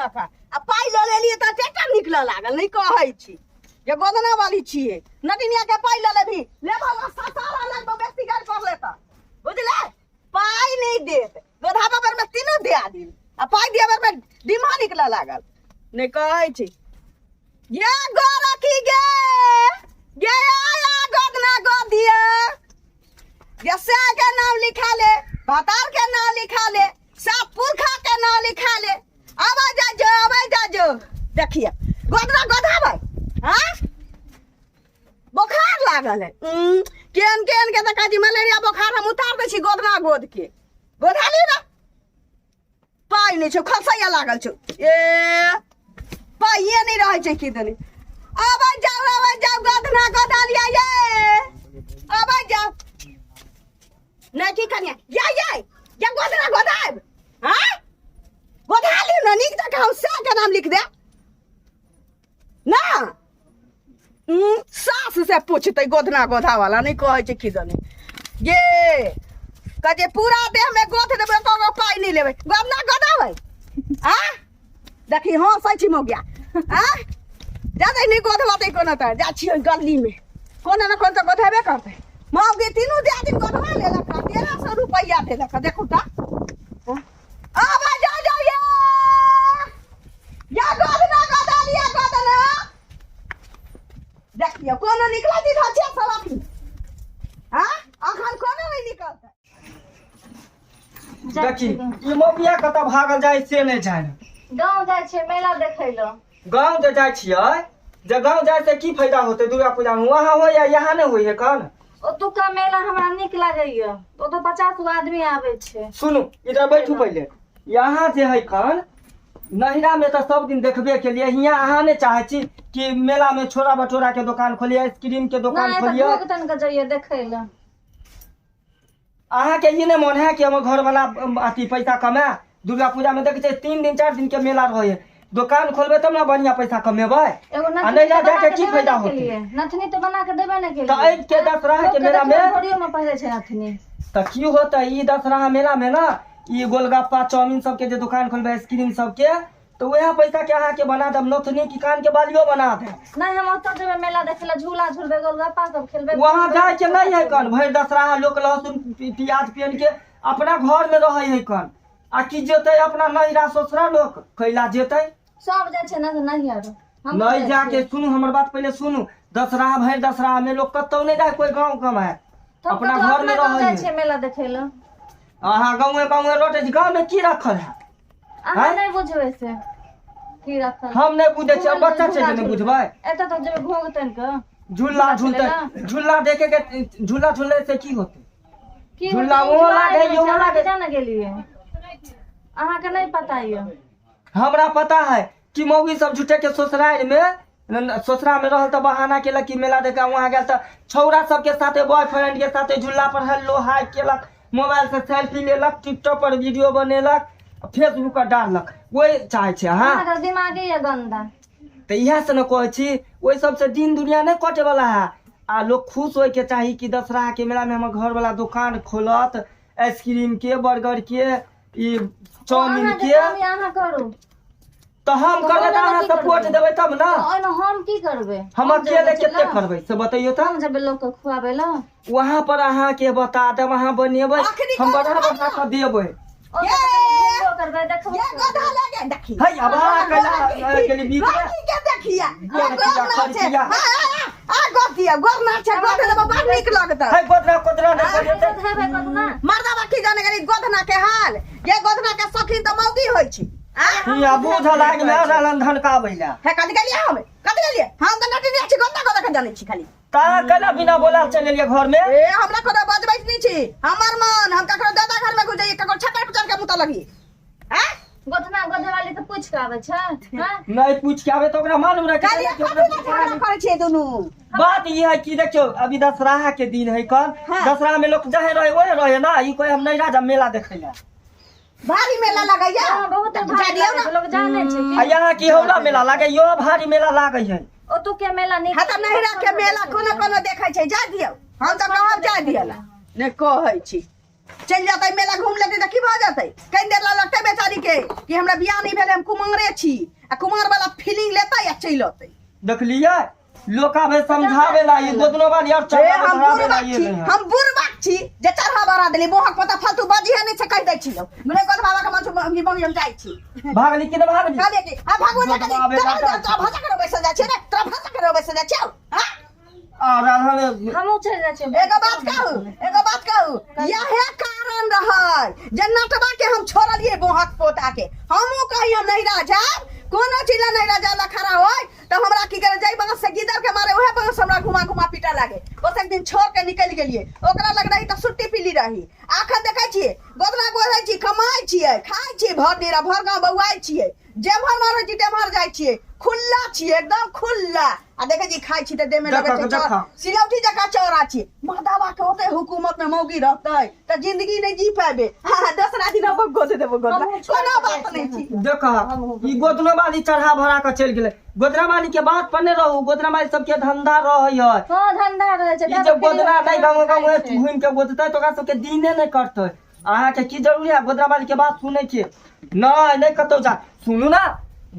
लेलक आ पाइ लऽ लेलियै तऽ टेटा निकलऽ लागल। नहि कहै छी जे गोदना वाली छियै, नटिनिया के पाइ लऽ लेबही, लेबह ससारा लगबो बेसी गारि पड़ले तऽ बुझले पाइ नहि देत। गोधाबा बेर में तीनू दिया दिन आ पाइ दिया बेर में डिम्हा निकलऽ लागल। नहि कहै छी ये गोरखी गे गे आया गोदना गोदिया ये से के नाम लिखा ले, भतार के नाम लिखा ले, सब पुरखा के नाम लिखा ले। आबै जा जो, आबै जा जो। देखिए गोदना गोधाबै। हाँ बोखार लागल है। केहन केहन के तऽ कहै मलेरिया बोखार हम उतार दै छी गोदना गोद के। गोधा ली ना, पाइ नहि छौ, खसैया लागल छौ। ए पाइए नहि रहै छै की दनी। आबै जाउ, आबै जाउ, गोदना गोदा लिया ये, आबै जाउ। नहि की कनिया या ये या गोदना गोदायब। हाँ गोदा लियौ ने नीक जकाँ, हम सएह के नाम लिख दे ना। सास से पूछतै गोधना गोधा वाला। नहि कहै छै की दनी ये कहै पूरा देह में गोथ देबै तो पाइ नहि लेबै। गोधना गोदाबै आ देखी हँ सही मौगिया आ जा दे नहि गोधबतै कोनो तऽ जा छियै गली में कोनो ने कोनो तऽ गोधेबे करतै। मौगी तीनू दियादिन गोधबा लेलक, 1300 रुपैआ देलक। देखू तऽ आबै जाउ जाउ ये या गोधना गोधा लिया गोधना। देखियौ कोनो निकलत इधर छै सब अखनी। हाँ अखन कोनो नहि निकलतै। देखी ई मौगिया कतऽ भागल जाइ से नहि जाने। गाँव जाइ छियै मेला देखै लए। गाँव जे जाइ छियै, जे गाँव जाइ से की फायदा होतै? दुर्गा पूजा में वहाँ होइए यहाँ नहि होइए कन। ओतुका मेला हमरा नीक लागैया, ओतऽ 50 गो आदमी आबै छै। सुनू इधर बैठू पहिले। यहाँ जे है कन नहिरा में तऽ सब दिन देखबे केलिए, हियाँ अहाँ नहि चाहै छी कि मेला में छोरा बटोरा के दोकान खोलिए, आइसक्रीम के दोकान नहि तऽ खोलिए। घोघ तन के जइए देखै लए। अहाँके ई नहि मन है कि हमर घरवाला अथी पैसा कमाए? दुर्गा पूजा में देखै छियै 3 दिन 4 दिन के मेला रहै है, दोकान खोलबै तब ने बढ़िया पैसा कमेबै। एगो आ नथनी नहिरा तऽ बना जाके के की देबे फायदा नहि होतै? केलियै। नथनी तऽ बना के देबे नहि केलियै। तऽ एहि के दशहरा के लोकके मेला देखियौ में घड़ियो में पहिरै छै नथनी। तऽ की होतै ई दशहरा मेला में ना ई गोलगप्पा चाउमीन सबके जे दोकान खोलबै, आइसक्रीम सबके, तऽ वएह पैसा के अहाँके बना देब नथनी की कान के बालियो बना देब। नहि हम ओतऽ जेबै मेला देखै लए, झूला झूलबै, गोलगप्पा सब खेलबै। वहाँ जाय के नहीं है कन, भरि दशहरा लोक लहसुन प्याज पेन के अपना घर में रहै है कन, आ की जेतै अपना नहिरा ससुरा लोक कैला जेतै? सब जाइ छै ने नहियर। हमहूँ नहीं जाइ जाके छियै। सुनू हमर बात पहिले सुनू। दशहरा भरि दशहरा में लोग कतौ नहीं जाए, कोई गाँव कमाए तब अपना कतौ घर में अपना गाँव रहै जाइ है। छै मेला देखै लए। अहाँ गाँवे गाँवे रटै छी, गाँव में की रखल है? अहाँ आँय? नहि बुझबै से की रखल। हम नहि बुझै छियै, घूमल बच्चा छै झूला जे नहि झूलबै। बुझबै। एतऽ तऽ जेबै घोघ तानि कऽ झूला झूला झूलतै, झूलै लए। झूला देखे के झूला झूले से की होतै? की झूला होतै? ओहो एन्जॉय लागै, होइ छै, इहो अहाँके लागै। जाने गेलियै, अहाँके नहि पता यऽ। हमरा पता है कि मौगी सब झूठे के ससुराल में ससुरा में रहल तऽ बहाना केलक कि मेला देखे वहाँ गेल तऽ छौड़ा सबके साथे बॉयफ्रेंड के साथे झूला पर हेलो हाय केलक, मोबाइल से सेल्फी लेलक, टिकटॉक पर वीडियो बनेलक, फेसबुक पर डाललक। वही चाहे छै अहाँ? अहाँके दिमागे यऽ गन्दा। तऽ इएह से ने कहै छी ओहि सबसे दिन दुनिया नहि कटे वाला है। आ लोग खुश होय के चाही कि दशहरा के मेला में हमर घर वाला दोकान खोलत, आइसक्रीम के, बर्गर के, ई चाउमीन अहाँके के। काम यऽ, अहाँ करू। तऽ हम तऽ करबै तऽ ओहिमे अहाँ की सपोर्ट करबै? देबै तब ने। तऽ ओहिमे हम की करबै? हम हम जेबै अकेले बेचै कते लए? करबै से बतैयौ तऽ। हम जेबै लोकके खुआबै लए? वहाँ पर अहाँके बता देब, अहाँ बनेबै, अखनी हम कोनो बढ़ा बढ़ा कऽ देबै। ओतऽ ये! तऽ कनि घुमबो करबै, देखबो ये करबै। गधा लगे देखी। है अब अहाँ कैला गेली बीच में। गोरकी के देखिया। गोर गोर किया, ना छै। खरकिया। आ आ आ गोतिया गोर ना छै, गोद देबो बड़ नीक लगतै। है गोदरा कोदरा नहि अहाँ बनेतै। गोधेबै गोधना? मर्दाबा की जाने गेली गोधना के हाल। ये गोधना के शौकीन तऽ मौगी होइ छै। आ हिया बूझल आगि में रहलन धनकाबै लए। हे कथी गेलियै हम? कथी गेलियै? हम तऽ नटी छी, गोदना गोदना के जानै छी खाली। ता केना बिना बोलाल चलि एलियै घर में? ए हमरा कोनो बजबै नहि छी, हमर मन हम ककरो दादा घर में घुस जाइए, ककरो छप्पर पर चढ़ के मुँह लगी। हैं गोधना गोधे वाली तऽ पूछि के आबै छै? हैं? नहि पूछि के आबै तऽ ओकरा मालूम रहै कि कहलियै कथी लए झगड़ा करै छियै दुनू? बात ई है कि देखियौ अभी दशहरा के दिन है कल। हाँ। दशहरा में लोग जहे रहे ओहे रहे ना, ई कोई हम नहीं राजा मेला देखे ला। भारी मेला लगैया। हाँ, बहुत जा भारी दियौ लागै ना। छै, लोग जानै छै आ कि यहाँ की हौला मेला लागे, यो भारी मेला लागे है। ओतुके मेला नीक। हाँ तऽ नहिरा के मेला कोनो कोनो देखै छै, जा दियौ। हम तऽ कहब जा दियौ ला। नहि कहै छी। चलि जेतै मेला घूम लेतै तऽ की भऽ जेतै? कनि देर लऽ लगतै बेचारी। वाली के कि हमरा बियाह नहि भेल, हम कुमारे छी, आ कुमार वाला फीलिंग लेतै आ चलि अतै। देखलियै, लोक आबे समझावे ला, ई गोदनो वाली और ए, चढ़ा हम बढ़ावे ला बुढ़बक ये छी, नहीं है। हम बुढ़बक छी जे चढ़ा बढ़ा देली। मोहक पता फालतू बाजी है नहि छै, कहि दै छी मने गोद बाबा के मन छी, हम जाइ छी। भागली कि नहि भागली? कहलियै कि आ भागो जा कनि, गोदना आबे तोरा ला। तोरा भाषा करे बैसल जाइ छियै रे, तोरा भाषा करे बैसल जाइ छियौ, हाँ? आ राधा हमहूँ चलि जाइ छियै। एगो बात कहू, एगो बात कहू, यहे कारण रहै जे नटवा के हम छोड़लियै बोहक पोता के। हमहूँ कही हम नैहरा जायब, कोनो चीज ला नैहरा जाय ला खड़ा होय तऽ हमरा की करे, जाहि बांस से गिदड़ के मारे उहे बांस हमरा घुमा घुमा पीटा लागे। ओस एक दिन छोड़ के निकलि गेलियै, ओकरा लग रही तऽ सुट्टी पीली रही। आखन देखै छियै गोदना गोधै छी, कमाइ छियै, खाइ छियै, भर दिन भर गाँव बौआइ छियै, जेम्हर मारै छी तेम्हर जाइ छियै, खुल्ला छियै एकदम खुल्ला। आ देखै छी खाइ छी तऽ देहमे लगै छै देखऽ, देखऽ। सिलौटी जकाँ चौड़ा छी। मर्दाबा के ओते हुकूमत में मौगी रहतै तऽ जिंदगी नहि जी पाबे। हाँ, दोसरा दिन हम गोद देबो गोदना, हमहूँ छोड़ि कोनो के बात नहि छी। देख, ई गोदनो वाली चढ़ा भरा के चलि गेलै। गोदना वाली के बात पर नहि रहू, गोदना वाली सबके धंधा रहै है। हँ, धंधा रहै छै। ई जे गोदना नहि गाँव गाँव घुमि के गोदतै तऽ ओकरा सबके दिने नहि कटतै। अहाँके की जरूरी है गोदना वाली के बात सुनै के? नहि नहि, कतौ जा, सुनू ना,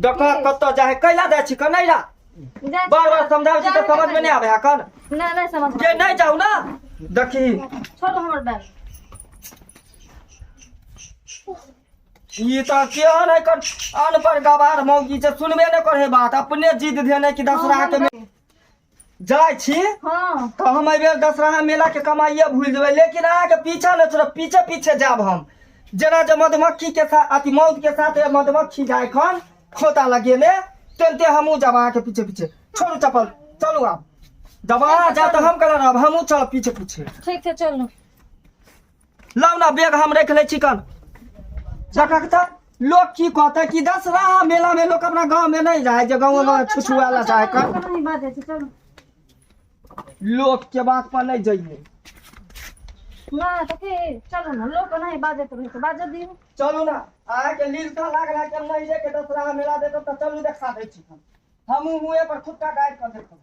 देख कतौ जा है, कैला जाइ छी कनैला? बार बार समझाबै छी तऽ समझ में नहि आबै है कन? नहि, नहि समझ। जे नहि जाउ ना, देखी। छोड़ू हमर बैग। ई तऽ केहन है कन अनपढ़ गवार मौगी छै, सुनबे नहि करे बात, अपने जिद धेने कि दसरा के जाइ छी। हँ। तऽ हम एहि बेर दशहरा मेला के कमाइए भूलि जेबै, लेकिन अहाँके पीछा नहि छोड़ब, पीछे पीछे जायब हम। जेना जे मधुमक्खी के साथ, अथी मौध के साथ मधुमक्खी जाय खन खोता लगेने, तेनते हमहूँ जायब अहाँके पीछे पीछे। छोड़ू चप्पल, चलू आब। जब अहाँ जायब तऽ हम केना रहब? हमहूँ चलब पीछे पीछे। ठीक छै, चलू। लाउ ना बैग, हम रख लै छी कन। देखक तऽ लोग की कहतै कि दशहरा मेला में लोग अपना गाँव में नहीं जाए, जे गाँव में छुछुआ ला जाए कर। नहीं बाजै छै, चलू। लोग के बात पर नहीं जाइए। ना तऽ की, चलू ने। लोक नहीं बाजैत रहै छै, बाजऽ दियौ। चलू ना, अहाँके लीलसा लाग रहा कि हम नहीं के दशहरा मेला देखब, तऽ चलू देखा दै छी हम। हमहूँ मुँहे पर खुट्टा गाड़ि कऽ देखब।